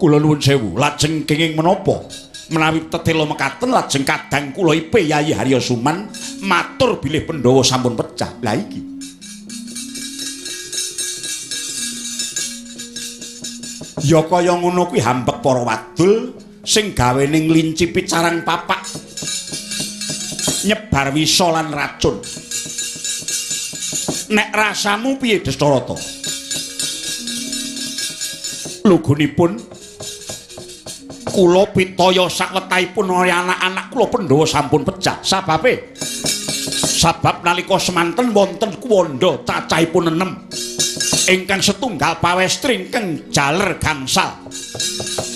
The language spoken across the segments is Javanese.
Kula nuwun sewu, lajeng kenging menapa? Menawi tetela mekaten lajeng kadang kula ipe Yayi Harya Suman matur bilih Pandhawa sampun pecah. Lah iki. Ya kaya ngono kuwi hambek para wadul sing gawene nglinci picarang papak, nyebar wisa lan racun. Nek rasamu piye Dastarata? Lugunipun kula pitaya sakwetahipun anak-anak kula Pandhawa sampun pecah. Sababe? Sabab nalika semanten wonten kuwanda cacahipun 6 ingkang setunggal pawestri ingkang jaler gangsal.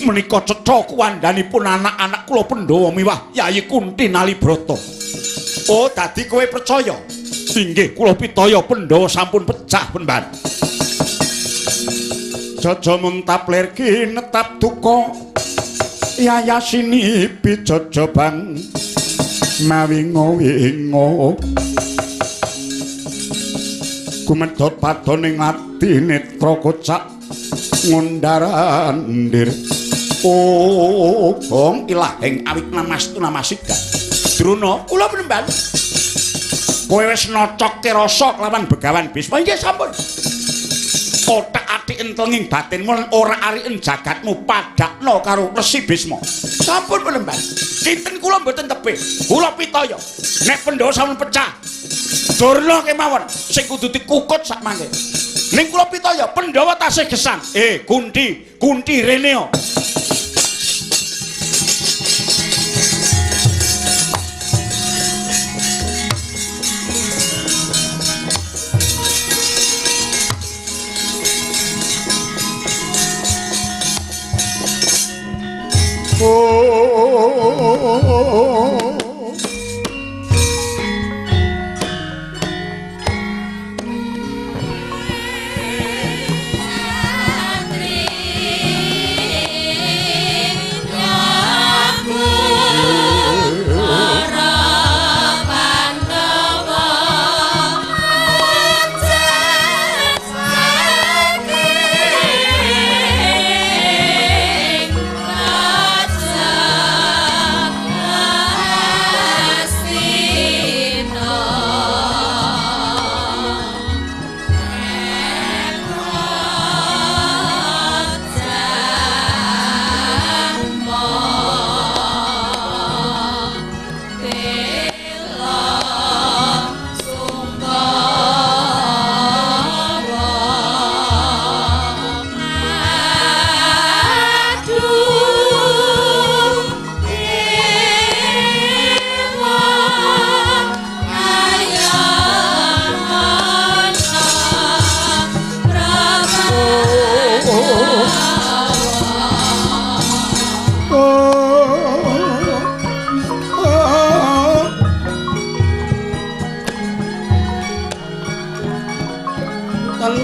Menika cetha kuwandhanipun anak-anak kula Pandhawa miwah Yayi Kunti Nalibrata. Oh, dadi kowe percaya? Inggih, kula pitaya Pandhawa sampun pecah penemban. Jaja muntap lir kinetap duka yayasini bijaja bang mawingo-wingo kumedhot padoning ati netra kocak ngundarandir. Oh, gong ilaheng awit namastu namasida. Drona, kula penemban. Kowe wis nocokke rasa kelawan Begawan Bisma. Nggih sampun. Otak-atik entlenging batinmu lan ora ariken jagatmu padakno karo Resi Bisma. Sampun penemban. Kinten kula mboten tebih. Kula pitaya nek Pandhawa sampun pecah, Durna kemawon sing kudu dikukut sak mangke. Ning kula pitaya Pandhawa tasih gesang. Kunti, Kunti reneo. Oh.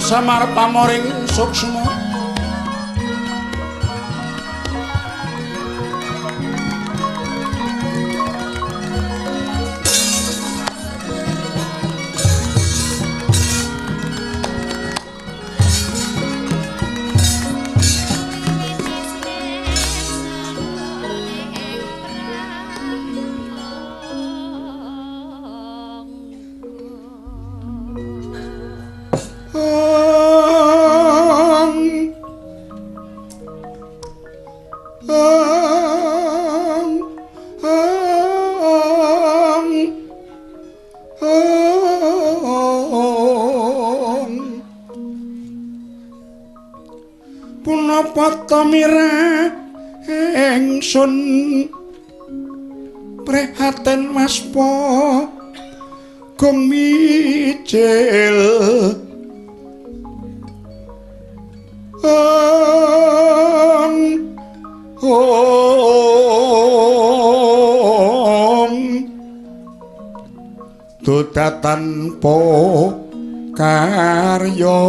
Samar pamoring suksma ingsun prihatin waspa gumijil om dodatan po karya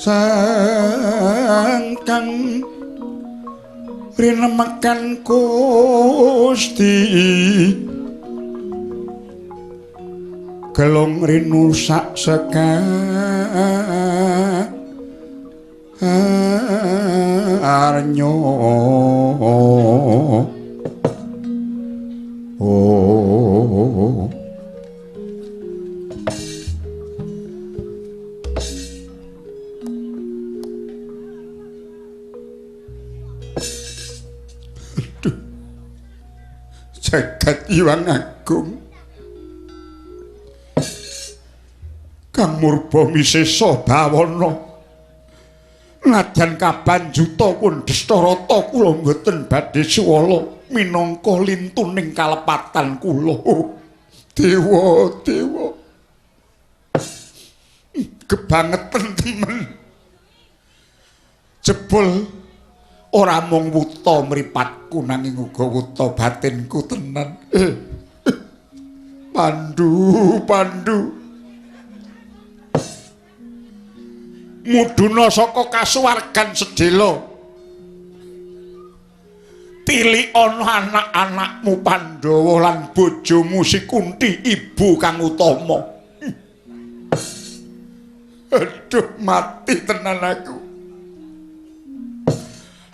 sangkang rinemekan Gusti Gelung rinu sak sekarnya. Oh. Aduh. Jagat Hyang Agung Kang murba misesa bawana nadyan kabanjuta pun Destarata kula mboten badhe suwala minangka lintuning kalepatan kula. Dewa, dewa, kebangetan temen. Jebul ora mung wuta mripatku nanging uga wuta batinku tenan. Pandu, Pandu, mudhuna saka kasuwargan sedhela. Tilik ana anak-anakmu Pandhawa lan bojomu si Kunti ibu kang utama. Aduh, mati tenan aku.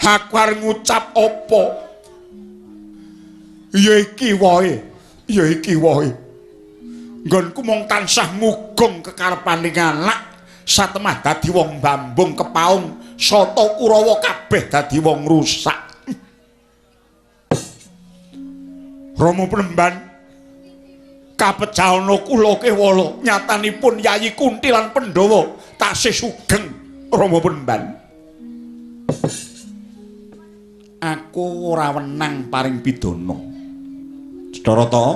Aku arep ngucap apa? Ya iki wae, ya iki wae. Nggonku mung tansah mugung kekarepane anak. Satemah dadi wong bambung kepaung sata Kurawa kabeh dadi wong rusak. Rama Penemban kapejahana kula kewala nyatanipun Yayi Kunti lan Pandhawa tasih sugeng. Rama Penemban, aku ora wenang paring pidana. Cetha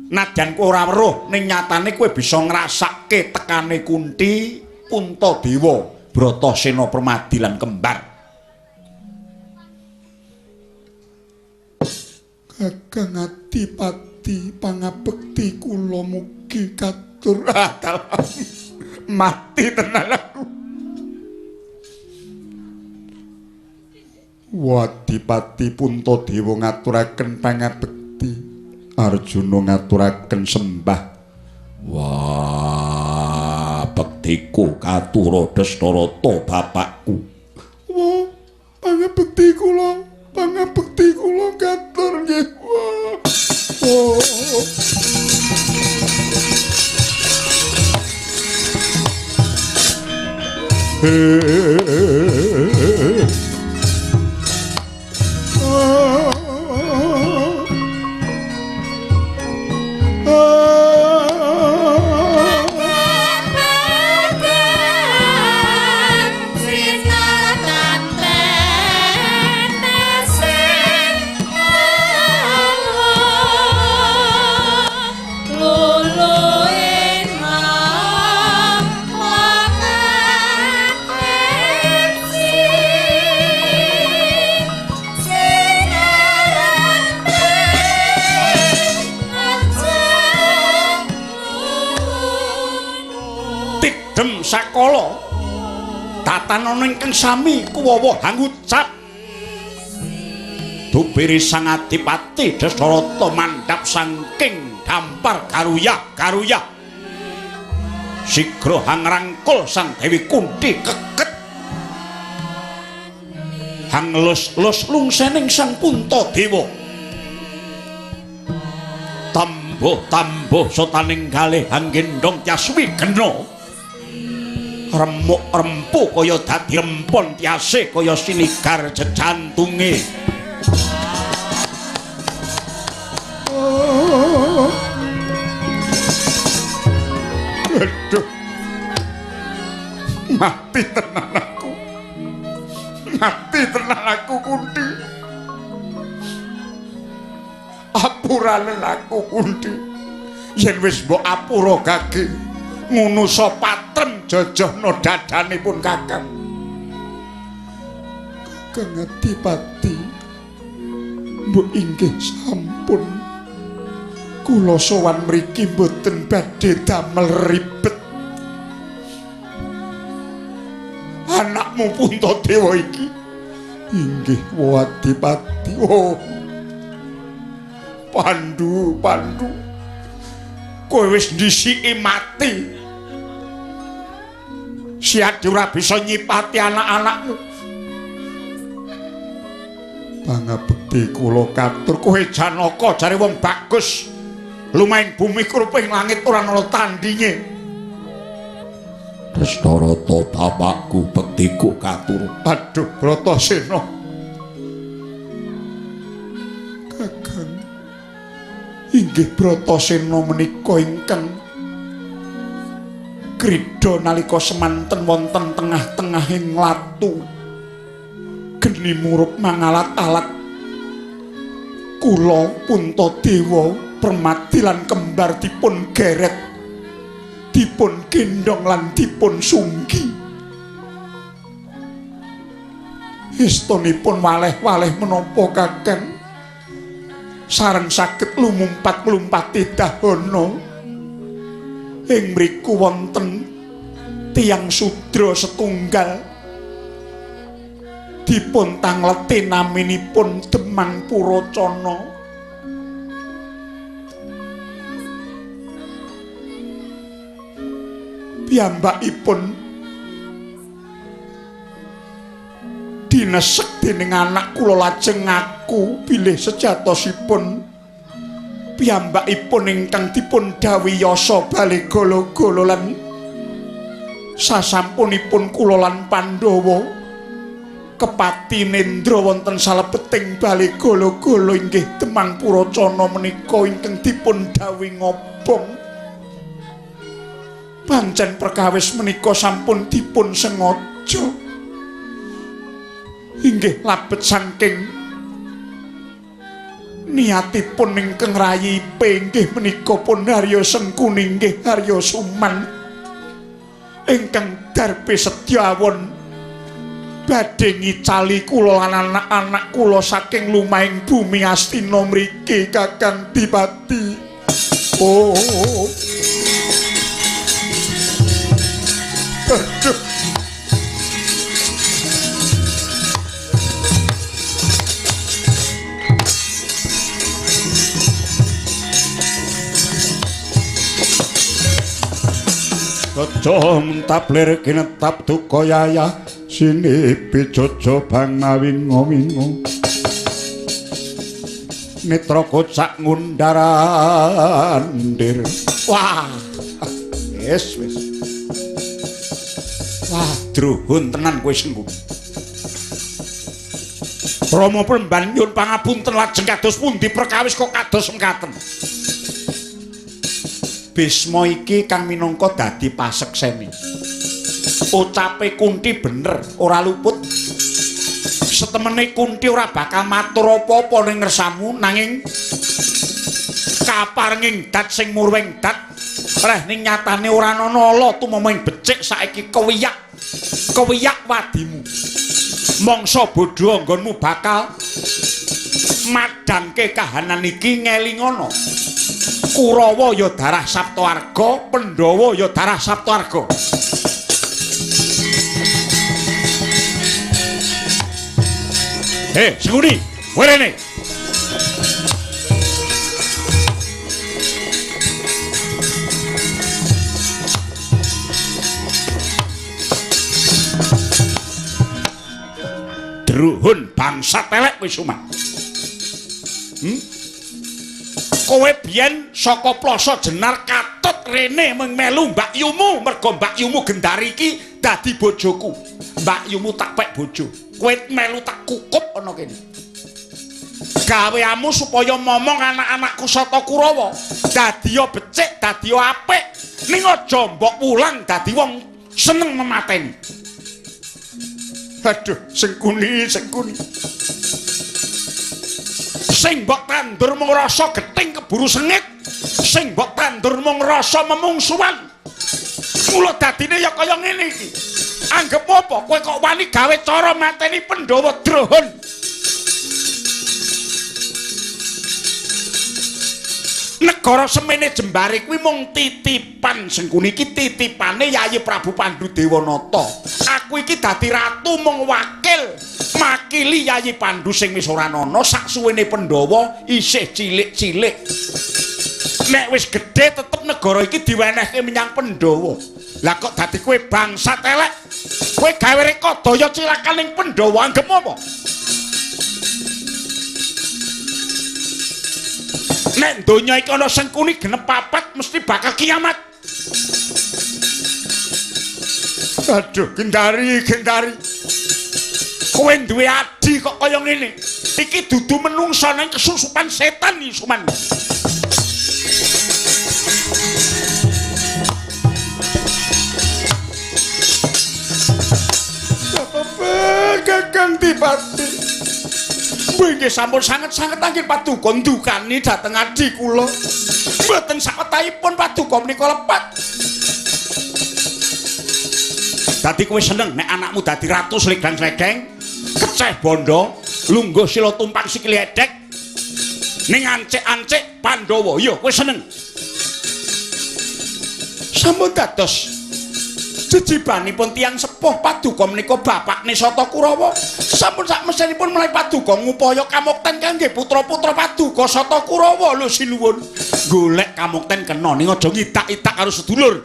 nadyan kowe ora weruh ning nyatane kowe bisa ngrasake tekane Kunti, Puntadewa, Bratasena Permadi lan kembar. Kakang Adipati pangabekti kula mugi katur. Mati tenan aku. Wadipati Puntadewa ngaturaken pangabekti. Arjuna ngaturaken sembah. Wah, bektiku katura Destarata bapakku. Wah, pangabekti kula, pangabekti kula katur nggih. Wah. Oh. Sakala tatanana ingkang sami kuwawa hangucap dubiri Sang Adipati Destarata mandhap saking dampar Garuya Garuya sigra hangrangkul Sang Dewi Kunti keket hanglus-lus lungsening Sang Puntadewa tambuh-tambuh sotaning galih hanggendhong Tyaswi gena remuk rempu kaya dadi rempon tiase kaya sinigar jejantunge. Aduh, mati tenan aku, mati tenan aku Kunti, apurane aku Kunti, yen wis mbok apura gage ngunusa patrem jojohna dadanipun kakang. Kakang Adipati mbok inggih sampun kula sowan mriki mboten badhe damel ribet. Anakmu Puntadewa iki inggih Adipati. Oh Pandu, Pandu, Kowe wis ndhisiki mati. Siadi ora bisa nyipati anak-anakmu. Pangabekti kula katur kowe Janaka jare wong bagus. Lumaing bumi kruping langit ora ana tandinge. Kresnarata bapakku bektiku katur. Aduh Bratasena. Kakang inggih Bratasena menika ingkang krida nalika semanten wonten tengah-tengahing latu. Geni murup mangalat-alat. Kula Puntadewa Permati lan kembar dipun geret, dipun gendhong lan dipun sunggi. Estunipun waleh-waleh menapa Kakang sareng saged lumumpat-lumpati dahana. Ing mriku wonten tiyang sudra setunggal dipun tangleti naminipun Demang Purocana. Piyambakipun dinesek dening anak kula lajeng ngaku bilih sejatosipun piyambakipun ingkang dipun dhawuhi Yasa Balegala-gala lan sasampunipun kula lan Pandhawa kepati nendra wonten salebeting Balegala-gala inggih Demang Purocana menika ingkang dipun dhawuhi ngobong. Pancen perkawis menika sampun dipun sengaja. Inggih labet saking niatipun ingkang rayipe inggih menika pun Harya Sengkuni inggih Harya Suman ingkang darbe setyawon badhe ngicali kula lan anak-anak kula saking lumahing bumi Astina mriki Kakang Dipati. Oh. Aduh. Aja mentaplir kinetap duka yayah sini pijojo bang mawingo-wingo mitra kocak ngundarandir. Wah, wis wis. Wah, druhun tenan kowe Sengkuni. Rama Premban nyuwun pangapunten lajeng kados pundi perkawis kok kados mekaten. Bisma iki kang minangka dadi pasekseni. Ucape Kunti bener, ora luput. Setemene Kunti ora bakal matur apa-apa ning ngersamu, nanging kaparenging dat sing murwing dat reh ning nyatane ora ana ala tumama ing becik saiki kewiyak. Kewiyak wadimu. Mangsa bodho anggonmu bakal madhangke kahanan iki ngelingono. Kurawa ya darah Saptaarga, Pandhawa ya darah Saptaarga. Hei, Sengkuni, kowe rene. Druhun bangsat elek wis umah. Kowe biyen saka Plasa Jenar katut rene mung melu mbakyumu mergo mbakyumu Gendari iki dadi bojoku. Mbakyumu tak pek bojo. Kowe melu tak kukup ana kene. Gaweamu supaya momong anak-anakku Sata Kurawa dadiya becik, dadiya apik. Ning aja mbok wulang dadi wong seneng memateni. Aduh, Sengkuni, Sengkuni. Sing mbok tandur mung rasa gething keburu sengit, sing mbok tandur mung rasa memungsuhan. Mula dadine ya kaya ngene iki. Anggep apa kowe kok wani gawe cara mateni Pandhawa Drohon? Negara semene jembare kuwi mung titipan Sengkuni iki, titipane Yayi Prabu Pandu Dewanata. Aku iki dadi ratu mung wakil makili Yayi Pandu sing wis ora ana saksuwene Pandhawa isih cilik-cilik. Nek wis gedhe tetep negara iki diwenehke menyang Pandhawa. Lah kok dadi kowe bangsat elek? Kowe gawe rekodaya cilaka ning Pandhawa anggep apa? Nek donya iki ana Sengkuni genep papat mesti bakal kiamat. Aduh, Gendari, Gendari. Kowe duwe adi kok kaya ngene. Iki dudu menungsa nang kesusupan setan iki, Suman. Kakang Dipati. Nggih sampun sanget-sanget anggen paduka ndukani dhateng adi kula. Mboten sawetahipun paduka menika lepat. Dadi kowe seneng nek anakmu dadi ratu slegeng-slegeng, keceh bondo, lungguh sila tumpang sikile edek, ning ancik-ancik Pandhawa. Iya, kowe seneng. Sampun dados jejibanipun tiyang sepuh paduka menika bapakne Sata Kurawa. Sampun sakmesenipun mulai paduka ngupaya kamukten kangge putra-putra paduka Sata Kurawa. Lho sinuwun, golek kamukten kena ning aja ngitak-itak karo sedulur.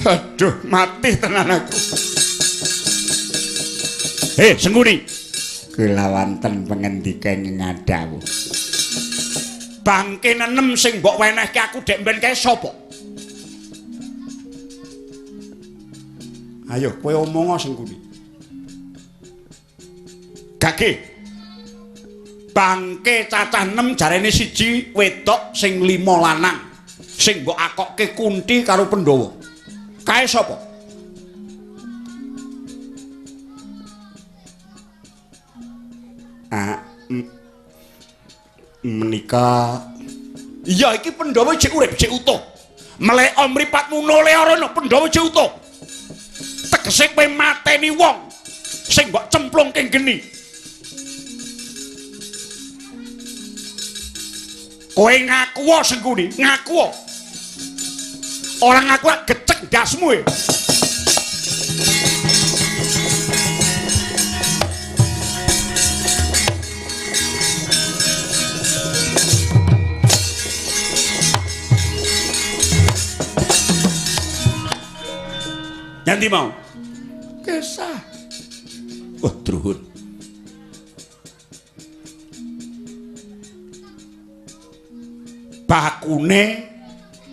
Aduh, mati tenan aku. Hei, Sengkuni. Kula wonten pangendika ing ngadhawuh. Bangke nenem sing mbok wenehke aku dek mben kae sapa? Ayo kowe omong Sengkuni. Gage. Bangke cacah 6 jarene siji wedok sing 5 lanang. Sing mbok akokke Kunti karo Pandhawa. Kae sapa? Menika iya iki Pandhawa jek urip, jek utuh. Meleka mripatmu nole arana Pandhawa jek utuh. Tegese kowe mateni wong sing mbok cemplungke geni. Kowe ngaku Sengkuni, ngaku. Ora ngaku gecek ndasmu e. Nyanti mau? Kesah. Wah, druhun. Bakune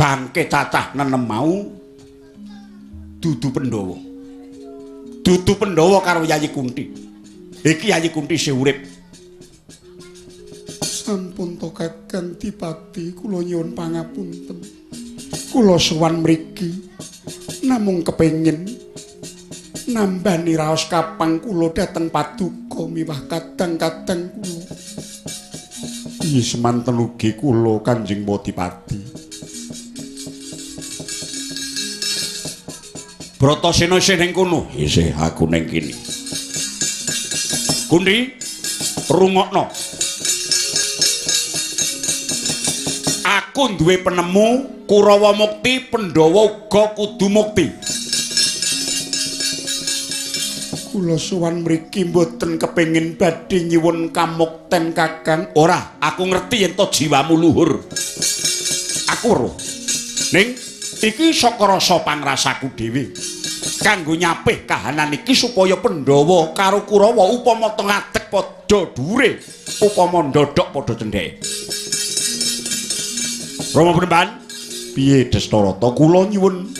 bangke cacah nenem mau dudu Pandhawa. Dudu Pandhawa karo Yayi Kunti. Iki Yayi Kunti isih urip. Sampun to Kakang Dipati, kula nyuwun pangapunten. Kula sowan mriki namung kepengin nambani raos kapang kula dhateng paduka miwah kadang-kadang kula. Iya semanten ugi kula Kanjeng Bodipati. Bratasena isih ning kono. Isih aku ning kene. Kunti, rungokno. Aku duwe penemu Kurawa mukti, Pandhawa uga kudu mukti. Kula sowan mriki mboten kepengin badhe nyuwun kamukten Kakang. Ora, aku ngerti yen to jiwamu luhur. Aku weruh. Ning iki saka rasa pangrasaku dhewe. Kanggo nyapih kahanan iki supaya Pandhawa karo Kurawa upama ngadeg padha dhuwure, upama ndodhok padha cendheke. Rama Penemban, piye Destarata? Kula nyuwun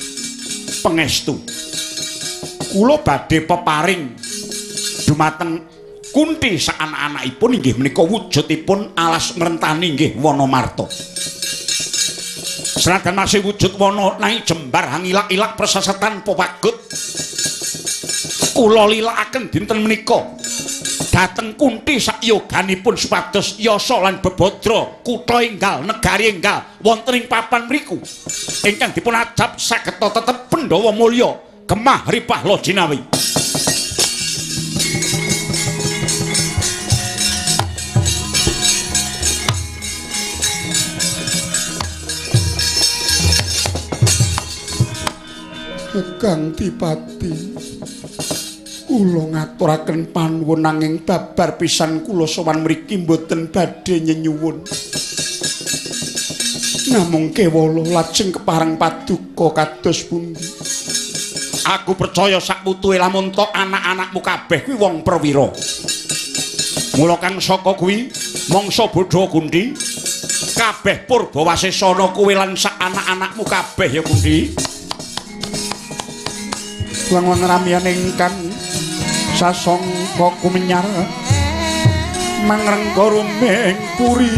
pangestu. Kula badhe peparing dumateng Kunti sak anak-anakipun inggih menika wujudipun alas mrentani inggih Wanamarta. Senajan masih wujud wana nanging jembar hangilak-ilak presesetan pewagut. Kula lilakaken dinten menika dhateng Kunti sak yoganipun supados yasa lan bebadra kutha enggal negari enggal wonten ing papan mriku ingkang dipun ajab sageta tetep Pandhawa mulya gemah ripah lojinawi. Kakang Dipati, Kula ngaturaken panuwun nanging babar pisan kula sowan mriki mboten badhe nyenyuwun. Namung kewala lajeng kepareng paduka kados pundi. Aku percaya sak putuhe lamun tok anak-anakmu kabeh kuwi wong perwira. Mula kang saka kuwi mangsa bodho Kunthi, kabeh purbawasesana kowe lan sak anak-anakmu kabeh ya Kunthi. Wang-wang ramyan ingkang sasangka kumenyar mangrengga ruming puri.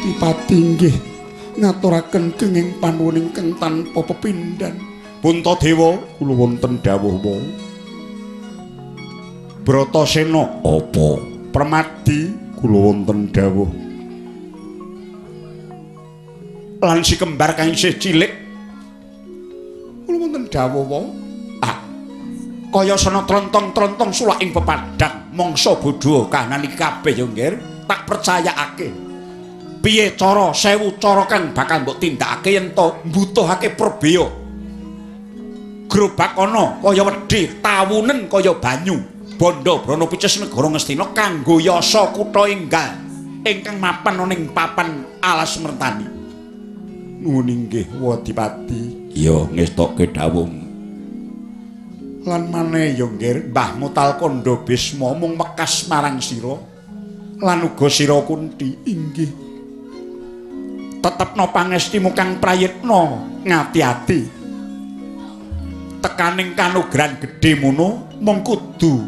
Dipati nggih ngaturaken kenging panuwun ingkang tanpa pepindhan. Puntadewa kula wonten dawuh wau. Bratasena apa? Permadi kula wonten dawuh. Lan si kembar kang isih cilik kula wonten dawuh wau. Ah, kaya sana trontong-trontong sulak ing pepadang mangsa bodho kahanan iki kabeh ya nggir, tak percayakake. Piye cara sewu cara kang bakal mbok tindakake yen to mbutuhake perbeya. Grobak ana kaya wedhi, tawunen kaya banyu. Bandha brana picis negara Ngastina kanggo yasa kutha enggal ingkang mapan ana ing papan alas Mertani. Nuwun inggih Wadipati. Iya ngestokke dawuhmu. Lan maneh ya nggir, Mbah Mutal kandha Bisma mung mekas marang sira lan uga sira Kunthi. Inggih. Tetepno pangestimu kang prayitna ngati-ati. Tekaning kanugran gedhe mono mung kudu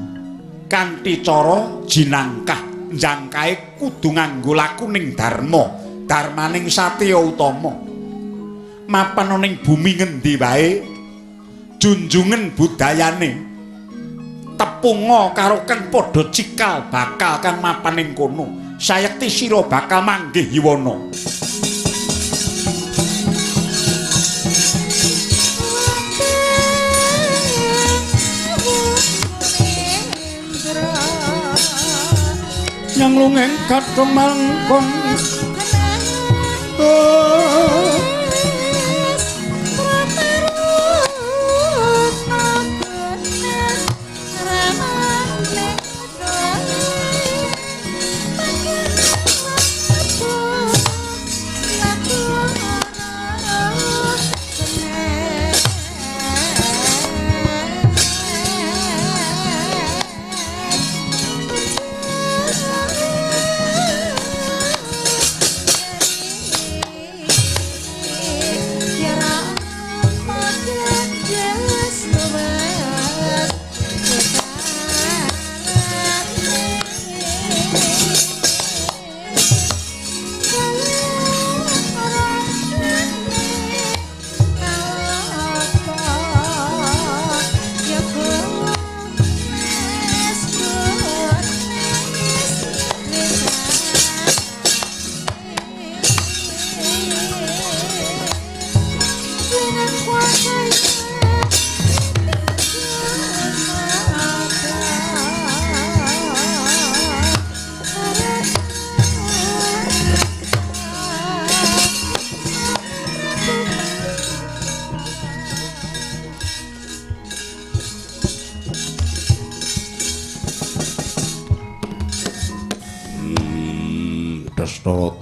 kanthi cara jinangkah njangkahe kudu nganggo lakuning dharma, dharmaning satya utama. Mapan ana ing bumi ngendi wae junjungen budayane tepunga karo kang padha cikal bakal kang mapan ing kono. Sayekti sira bakal manggih yuwana. Yang lungeng kadhong malengkong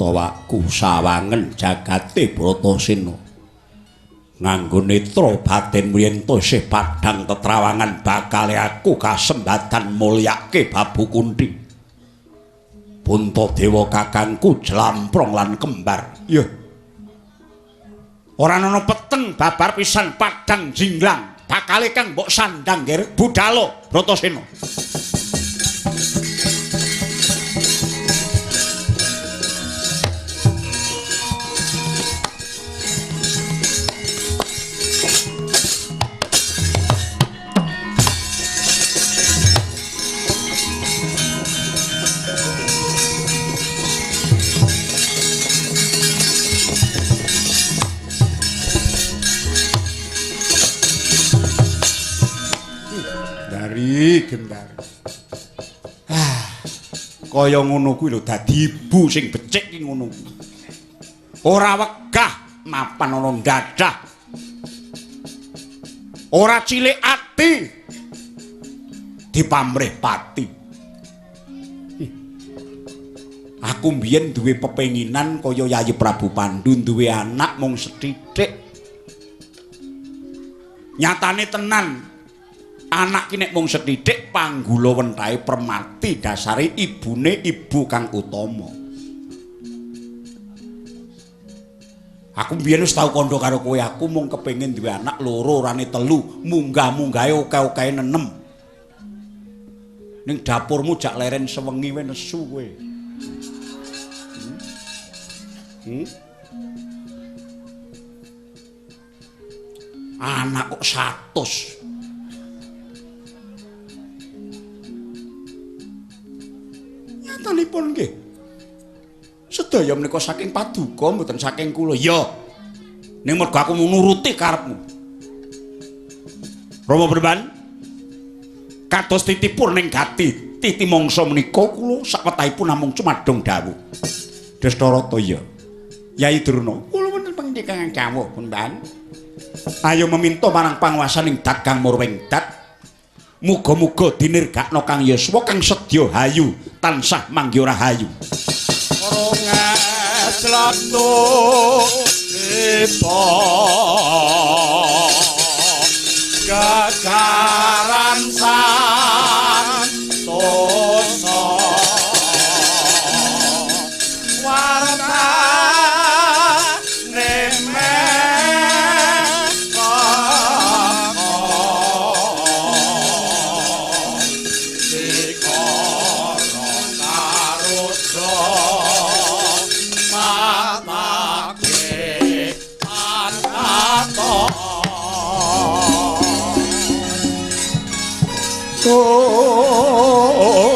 Tawakku sawangen jagate Bratasena. Nganggo netra batin yen to isih padhang tetrawangan bakale aku kasembatan mulyake Babu Kunthi. Puntadewa kakangku jlamprong lan kembar. Iya. Ora ana peteng babar pisan padhang jinglang bakale kang mbok sandang nggir budhalo Bratasena. Gendar. Ah, kaya ngono kuwi lho dadi ibu sing becik ki ngono. Ora wegah mapan ana dadah. Ora cilik ati dipamrih pati. Aku mbiyen duwe pepenginan kaya Yayi Prabu Pandu duwe anak mung sethithik. Nyatane tenan anak ki nek mung sethithik panggula wentahe permati dasare ibune ibu kang utama. Aku mbiyen wis tau kandha karo kowe, aku mung kepengin duwe anak loro orane telu, munggah-munggahe oke-okehe nenem. Ning dapurmu jak leren sewengi wae nesu kowe. Anak kok 100. Nyatanipun nggih. Sedaya menika saking paduka mboten saking kula. Ya. Ning mergo aku nuruti karepmu. Rama Bremban, kados titipun ning gati titi mangsa menika kula sakwetahipun namung cumadong dawuh. Destarata ya. Yai Durna, kula wonten pangendikan dawuh, Bremban. Ayo meminta marang panguwasaning dat Kang Murwing Dat. Muga-muga dinirgakna Kang Yuswa kang sedya hayu tansah manggih rahayu. Gegaran santosa wartane Oh.